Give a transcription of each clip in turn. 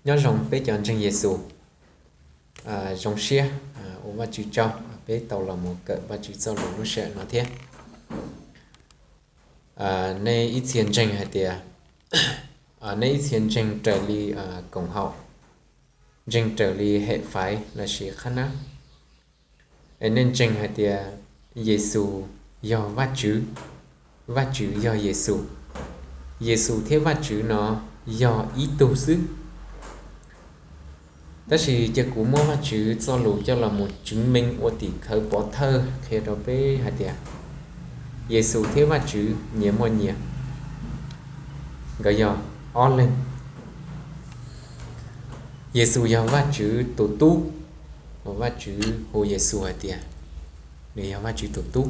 Nyob zoo peb cov ntseeg Yexus, zoo siab ua Vajtswv tsaug peb tau los mus kawm Vajtswv txoj lus lub sij hawm no thiab. Nej ib txhia ntseeg hais tias, nej ib txhia ntseeg raws li koom haum, ntseeg raws li hem faiv lossis qhab nab, es nej ntseeg hais tias Yexus yog Vajtswv, Vajtswv yog Yexus, Yexus thiab Vajtswv no yog ib tug xwb. Tab sis cia kuv muab Vajtswv txoj lus coj los mus tsev meej ua tim khawv pov thawj qhia rau peb hais tias Yexus thiab Vajtswv nyias muaj nyias, nkawd yog ob leeg. Yexus yog Vajtswv tus tub, uas Vajtswv hu Yexus hais tias nws yog Vajtswv tus tub.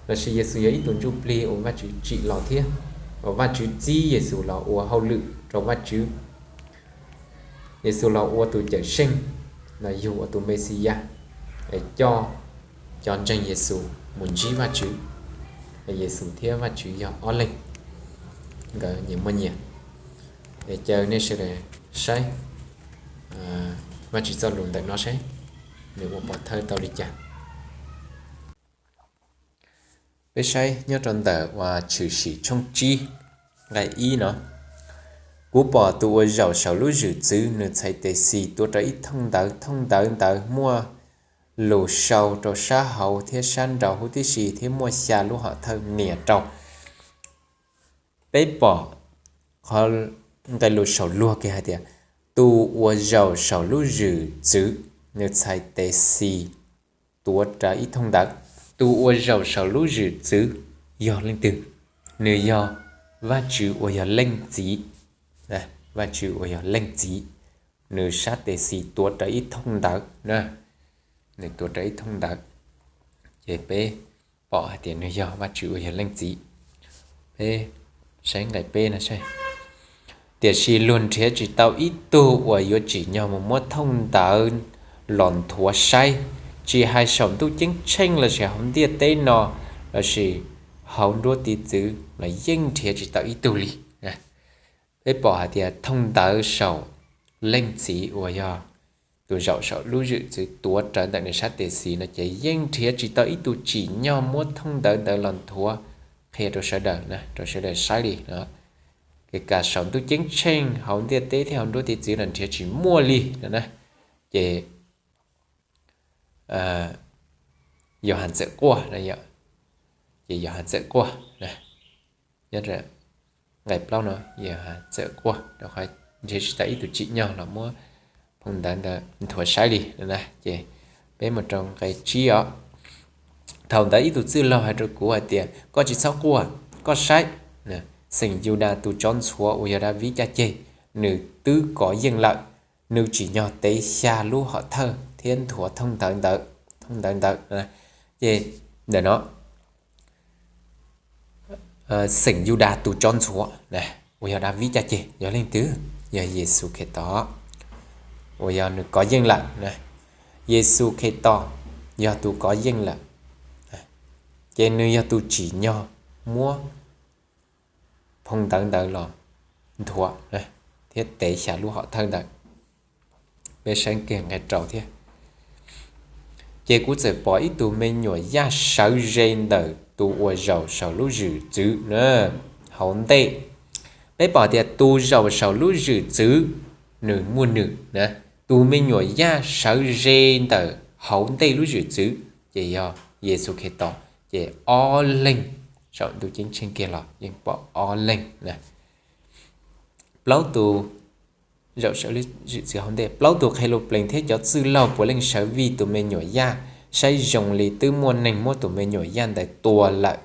Lossis Yexus yog ib tug ntsuj plig uas Vajtswv tsim los thiab, uas Vajtswv txib Yexus los ua hauj lwm rau Vajtswv. Yexus los ua tus cawm seej, los yug ua tus Mexiyas, es coj cov ntseeg Yexus mus ntsib Vajtswv. Yexus thiab Vajtswv yog ob leeg, nkawd nyias muaj nyias. Es caw nej sawv daws saib Vajtswv txoj lus ntawm no saib nws ua pov thawj tau li cas. Peb saib nyob rau ntawm uas Tshwm Sim tshooj tsib nqai ib no: Kuv pom tus uas zaum saum lub zwm txwv, nws txhais tes xis tuav rawv ib thooj ntawv. Thooj ntawv ntawd muaj lus sau rau sab hauv thiab sab nraud huv tib si, thiab muaj xya lub hom thawj nias rau. Peb pom qhov nqe lus saum luag kiag hais tias tus uas zaum saum lub zwm txwv, nws txhais tes xis tuav rawv ib thooj ntawv. Tus uas zaum saum lub zwm txwv yog leej twg? Nws yog Vajtswv uas yog Leej Txiv. Vajtswv uas yog Leej Txiv, nws sab tes xis tuav rawv ib thooj ntawv na, nws tuav rawv ib thooj ntawv. Ces peb pom hais tias nws yog Vajtswv uas yog Leej Txiv. Peb saib nqe peb no saib: Tiam sis luag nrhiav tsis tau ib tug uas yuav tsim nyog mus muab thooj ntawv los nthuav saib, tsis hais saum ntuj ceeb tsheej lossis hauv ntiaj teb no lossis hauv nruab tiv txwv los yeej nrhiav tsis tau ib tug li. Peb pom hais tias thooj ntawv saum Leej Txiv uas yog tus zaum saum lub zwm txwv tuav rawv ntawm nws sab tes xis no ces yeej nrhiav tsis tau ib tug tsim nyog muab thooj ntawv ntawd los nthuav qhia rau sawv daws, rau sawv daws saib li no. Khe kas saum ntuj ceeb tsheej, hauv ntiaj teb thiab hauv nruab tiv txwv los nrhiav tsis muaj li no na. Ces Yauhas txawm quaj, ces Yauhas txawm quaj, nyob nqe plaub no, Yauhas txawm quaj rau qhov nrhiav tsis tau ib tug tsim nyog los muab thooj ntawv ntawd nthuav saib li no na. Ces peb mus rau nqe tsib os. Thaum ntawd ib tug txwj laug hais rau kuv hais tias, koj tsis txhob quaj, koj saib, xeem Yudas tus tsov ntxhuav uas yog Daviv caj ceg, nws twb kov yeej lawm. Nws tsim nyog tev xya lub hom thawj thiab nthuav thooj ntawv ntawd, thooj ntawv ntawd. Ces ntawm no xeem Yudas tus tsov ntxhuav uas yog Daviv caj ceg yog leej twg? Yog Yexus Khetos, uas yog nws kov yeej lawm. Yexus Khetos yog tus kov yeej lawm, ces nws yog tus tsim nyog muab thooj ntawv ntawd los nthuav thiab tev xya lub hom thawj ntawd. Peb saib kiag nqe rau thiab. Ces kuv txawm pom ib tug me nyuam yaj sawv ze ntawm tus uas zaum saum lub zwm txwv na hauv ntej. Peb pom tias tus zaum saum lub zwm txwv nws muaj nws na, tus me nyuam yaj sawv ze ntawm hauv ntej lub zwm txwv ces yog Yexus Khetos, ces ob leeg saum ntuj ceeb tsheej kiag los yeej pom ob leeg na. Plaub tus zaum saum lub zwm txwv hauv ntej, plaub tus qhe lus plees thiab cov txwj laug puav leej sawv vij tus me nyuam yaj, saib zoo li twb muaj neeg muab tus me nyuam yaj ntawd tua lawm.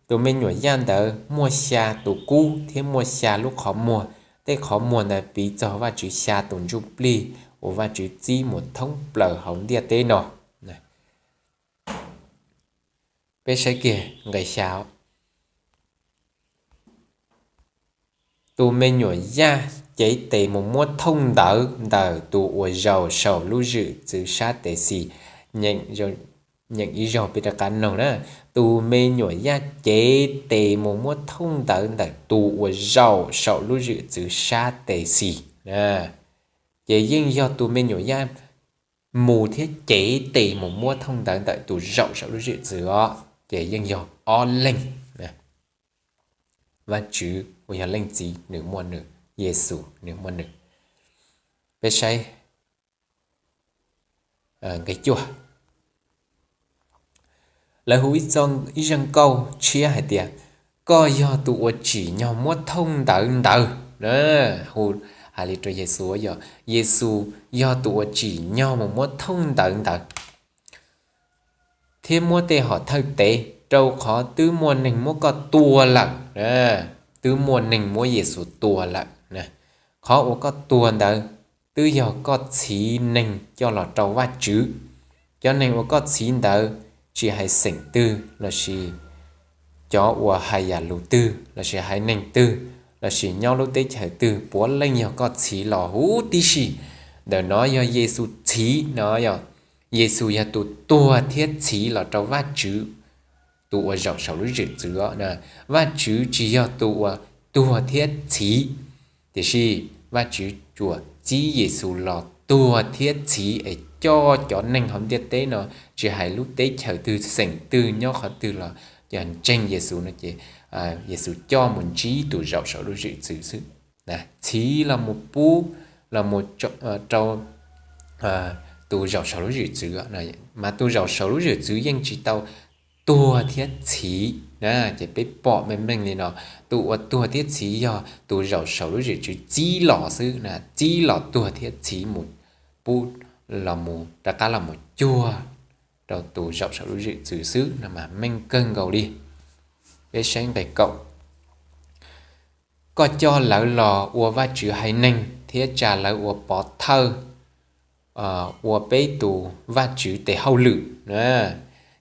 Tus me nyuam yaj ntawd muaj xya tus kub thiab muaj xya lub qhov muag, tej qhov muag ntawd piv txog Vajtswv xya tus ntsuj plig uas Vajtswv txib mus thoob plaws hauv ntiaj teb no. Peb saib kiag nqe xya. Tus me nyuam yaj cev tes mus muab thooj ntawv ntawm tus uas zaum saum lub zwm txwv sab tes xis, nyeem Nyeem ib zaug peb rov qab noog na. Tus me nyuam yaj cev tes mus muab thooj ntawv ntawm tus uas zaum saum lub zwm txwv sab tes xis. Ces yeej yog tus me nyuam yaj mus thiab cev tes mus muab thooj ntawv ntawm tus zaum saum lub zwm txwv os, ces yeej yog ob leeg. Vajtswv uas yog Leej Txiv nws muaj nws, Yexus nws muaj nws. Peb saib nqe cuaj. Lawv hu ib zaj nkauj tshiab hais tias, koj yog tus uas tsim nyog muab thooj ntawv ntawd. Hu hais li rau Yexus yog, Yexus yog tus uas tsim nyog mus muab thooj ntawv ntawd thiab muab tej hom thawj tev, rau qhov twb muaj neeg muab koj tua lawm. Twb muaj neeg muab Yexus tua lawm. Qhov uas koj tuag ntawd twb yog koj txhiv neeg coj los rau Vajtswv. Cov neeg uas koj txhiv ntawd tsis hais xeem twg lossis cov uas hais yam lus twg lossis haiv neeg twg lossis nyob lub teb chaws twg, puav leej yog koj txhiv los huv tib si. Ntawm no yog Yexus txhiv no, yog Yexus yog tus tuag thiab txhiv los rau Vajtswv, tus uas zaum saum lub zwm txwv. Vajtswv tsis yog tus uas tuag thiab txhiv, tiam sis Vajtswv tsuas txib Yexus los tuag thiab txhiv es coj cov neeg hauv ntiaj teb no, tsis hais lub teb chaws twg xeem twg nyob qhov twg los yog ntseeg Yexus no ces Yexus coj mus ntsib tus zaum saum lub zwm txwv xwb. Txhiv los mus pub los rau tus zaum saum lub zwm txwv, mas tus zaum saum lub zwm txwv yeej tsis tau tuag thiab txhiv. Ces peb pom meej meej li no, tus uas tuag thiab txhiv yog tus zaum saum lub zwm txwv txib los xwb, txib los tuag thiab txhiv mus pub los mus rov qab los mus cuag rau tus zaum saum lub zwm txwv xwb no mas meej kawg nkaus li. Peb saib nqe kaum. Koj coj lawv los ua Vajtswv haiv neeg thiab tsa lawv ua pov thawj ua peb tus Vajtswv tes hauj lwm.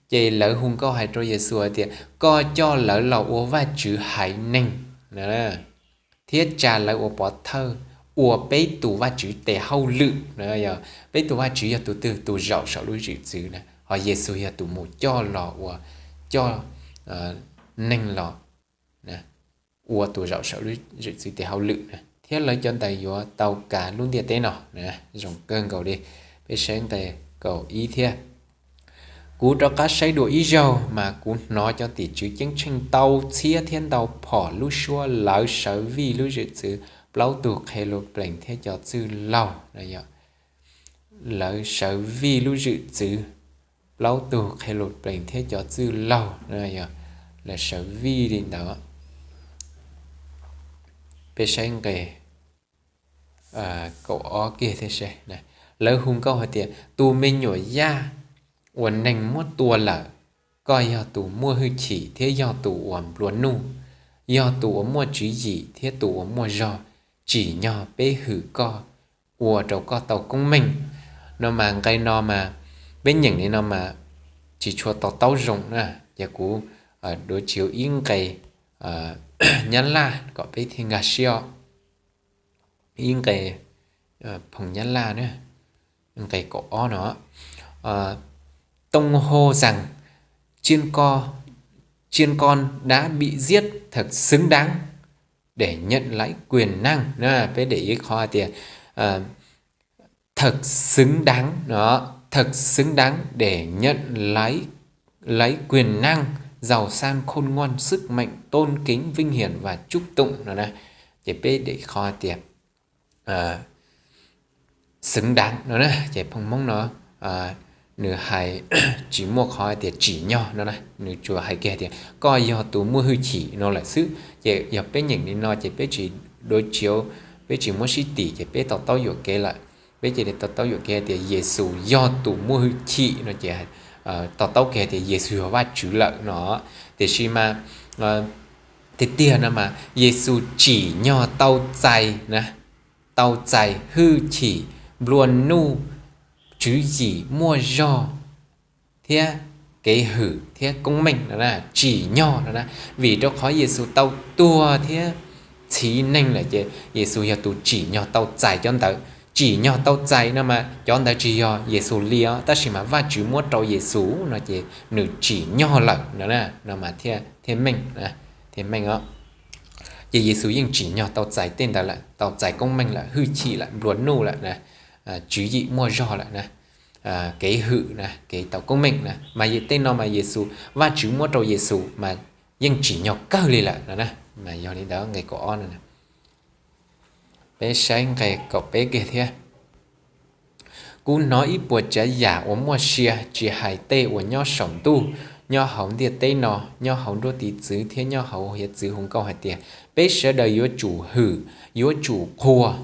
Ces lawv hu nkauj hais rau Yexus hais tias, koj coj lawv los ua Vajtswv haiv neeg thiab tsa lawv ua pov thawj ua peb tus Vajtswv tes hauj lwm. Peb tus Vajtswv yog tus twg? Tus zaum saum lub zwm txwv na, ho Yexus yog tus mus coj los ua, coj neeg los ua tus zaum saum lub zwm txwv tes hauj lwm na, thiab lawv cov ntawd yuav tau kav lub ntiaj teb no. Zoo kawg nkaus li. Peb saib nqe kaum ib thiab. Kuv rov qab saib dua ib zaug mas kuv hnov cov tim tswv ceeb tsheej ntau txhiab thiab ntau phom lub suab, lawv sawv vij lub zwm txwv plaub tug qhe lus plees thiab cov txwj laug. Lawv sawv vij lub zwm txwv plaub tug qhe lus plees thiab cov txwj laug, lawv sawv vij li ntawd. Peb saib nqe kaum ob kiag thiab. Lawv hu nkauj hais tias, tus me nyuam yaj uas neeg muab tua lawm, koj yog tus muaj hwj chim thiab yog tus uas nplua nuj, yog tus uas muaj tswv yim thiab tus uas muaj zog, tsim nyog peb hwm koj, ua rau koj tau koob meej. No mas nqe no mas peb nyeem li no mas tsis tshua to taub zoo na, ces kuv duav tsis ib nqe Nyab Laj kom peb thiaj nkag siab. Ib nqe phoos Nyab Laj, nqe kaum ob no, Tông hô rằng, chiên con đã bị giết thật xứng đáng để nhận lấy quyền năng. Peb để ý qhov tias thật xứng đáng, nó thật xứng đáng để nhận lấy lấy quyền năng, giàu sang khôn ngoan, sức mạnh, tôn kính, vinh hiển và chúc tụng no na. Ces peb để qhov tias xứng đáng no na, ces phooj Hmoob no nws hais tsis muaj qhov tias tsim nyog no na, nws tsuas hais kiag tias koj yog tus muaj hwj chim no lawm xwb. Ces yog peb nyeem li no ces peb tsis duav tsis, peb tsis muab sib tim ces peb to taub yuam kev lawm. Peb cia li to taub yuam kev tias Yexus yog tus muaj hwj chim no ces to taub kiag tias Yexus yog Vajtswv lawm no. Tiam sis mas tiag tiag no mas Yexus tsim nyog tau txais na, tau txais hwj chim, nplua nuj, tswv yim muaj zog thiab kev hwm thiab koob meej no na, tsim nyog no na, vim rau qhov Yexus tau tuag thiab txhiv neeg lawm ces Yexus yog tus tsim nyog tau txais cov ntawd. tsim nyog tau txais no mas cov ntawd tsis yog Yexus li os, tab sis mas Vajtswv muab rau Yexus no ces nws tsim nyog lawm no, no mas thiaj meej, thiaj meej os. Ces Yexus yeej tsim nyog tau txais tej ntawd lawm, tau txais koob meej lawm, hwj chim lawm, nplua nuj lawm na, tswv yim muaj zog lawm na, kev hwm na, kev tau koob meej na, mas tej no mas Yexus, Vajtswv muab rau Yexus mas yeej tsim nyog kawg li lawm no na. Mas yog li ntawd nqe kaum ob no, peb saib nqe kaum peb kiag thiab. Kuv hnov ib puas tsav yam uas muaj sia, tsis hais tej uas nyob saum ntuj, nyob hauv ntiaj teb no, nyob hauv nruab tiv txwv thiab nyob hauv hiav txwv hu nkauj hais tias, peb sawv daws yuav tsum hwm, yuav tsum qhuas,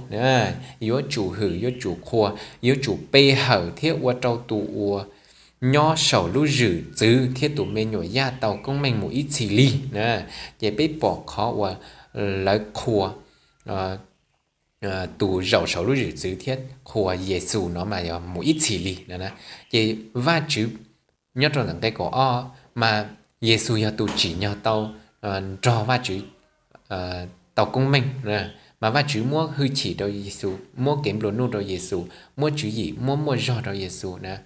yuav tsum hwm, yuav tsum qhuas, yuav tsum pe hawm thiab ua rau tus uas nyob saum lub zwm txwv thiab tus me nyuam yaj tau koob meej mus ib txhis li na. Ces peb pom qhov uas lawv qhuas tus zaum saum lub zwm txwv thiab qhuas Yexus no mas yog mus ib txhis li na. Ces Vajtswv, nyob rau ntawm nqe kaum ob mas Yexus yog tus tsim nyog tau nrog Vajtswv tau koob meej, mas Vajtswv muab hwj chim rau Yexus, muab kev nplua nuj rau Yexus, muab tswv yim muab muaj zog rau Yexus na,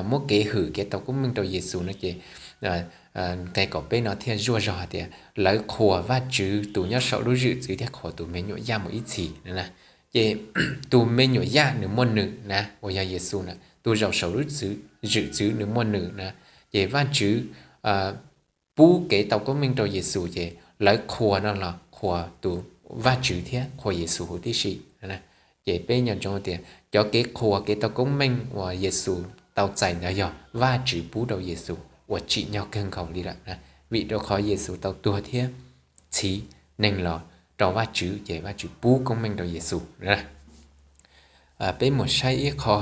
muab kev hwm kev tau koob meej rau Yexus no ces nqe kaum peb no thiaj zuaj zog hais tias lawv qhuas Vajtswv tus nyob saum lub zwm txwv thiab qhuas tus me nyuam yaj mus ib txhis na. Ces tus me nyuam yaj nws muaj nws na, uas yog Yexus na, tus zaum saum lub zwm txwv nws muaj nws na. Ces Vajtswv pub kev tau koob meej rau Yexus ces lawv qhuas no los qhuas tus Vajtswv thiab qhuas Yexus huv tib si. Ces peb nco ntsoov tias cov kev qhuas kev tau koob meej uas Yexus tau txais ntawd yog Vajtswv pub rau Yexus uas tsim nyog kawg nkaus li lawm na, vim rau qhov Yexus tau tuag thiab txhiv neeg los rau Vajtswv ces Vajtswv pub koob meej rau Yexus. Peb mus saib ib qho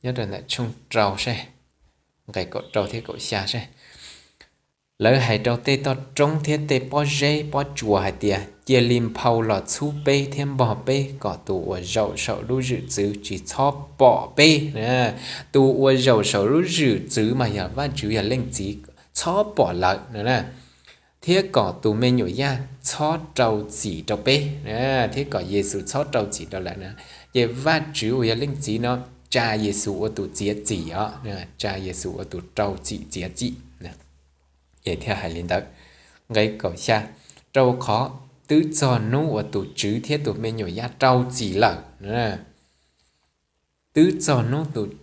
nyob rau ntawm tshooj rau seb, nqe kaum rau thiab kaum xya seb. Lawv hais rau tej toj roob thiab tej pob zeb pob tsuas hais tias, cia li nphau los txhub peb thiab npog peb kom tus uas zaum saum lub zwm txwv tsis txhob pom peb. Tus uas zaum saum lub zwm txwv mas yog Vajtswv yog Leej Txiv, txhob pom lawv no na, thiab kom tus me nyuam yaj txhob rau txim rau peb, thiab kom Yexus txhob rau txim rau lawv na. Ces Vajtswv uas yog Leej Txiv no tsa Yexus ua tus txiav txim os, tsa Yexus ua tus rau txim txiav txim. Ces thiaj hais li ntawd. Nqe kaum xya, rau qhov twb txog hnub uas tus Tswv thiab tus me nyuam yaj rau txim lawm. Twb txog hnub tus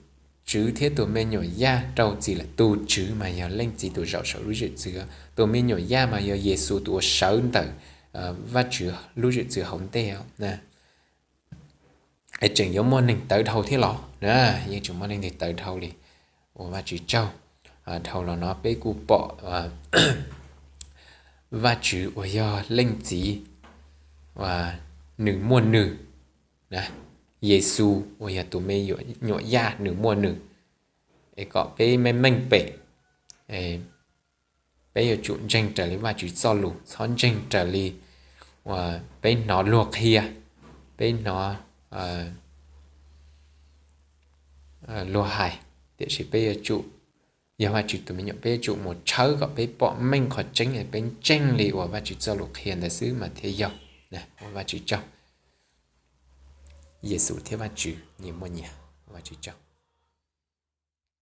Tswv thiab tus me nyuam yaj rau txim lawm. Tus Tswv mas yog Leej Txiv tus zaum saum lub zwm txwv, tus me nyuam yaj mas yog Yexus tus uas sawv ntawm Vajtswv lub zwm txwv hauv ntej. Es tseem yuav muaj neeg tawv dhau thiab los? Yeej tseem muaj neeg tawv dhau li. Ua Vajtswv tsaug, dhau los no peb kuj pom Vajtswv uas yog Leej Txiv, nws muaj nws, Yexus uas yog tus me nyuam yaj nws muaj nws. Es kom peb meej meej pem, peb yuav tsum ntseeg raws li Vajtswv txoj lus, txhob ntseeg raws li peb hnov luag qhia, peb hnov luag hais, tiam sis peb yuav tsum, yog Vajtswv tus me nyuam peb yuav tsum mus tshawb kom peb pom meej qhov tseeb, peb ntseeg li uas Vajtswv txoj lus qhia ntawd xwb mas thiaj yog. Ua Vajtswv tsaug, Yexus thiab Vajtswv nyias muaj nyias. Ua Vajtswv tsaug.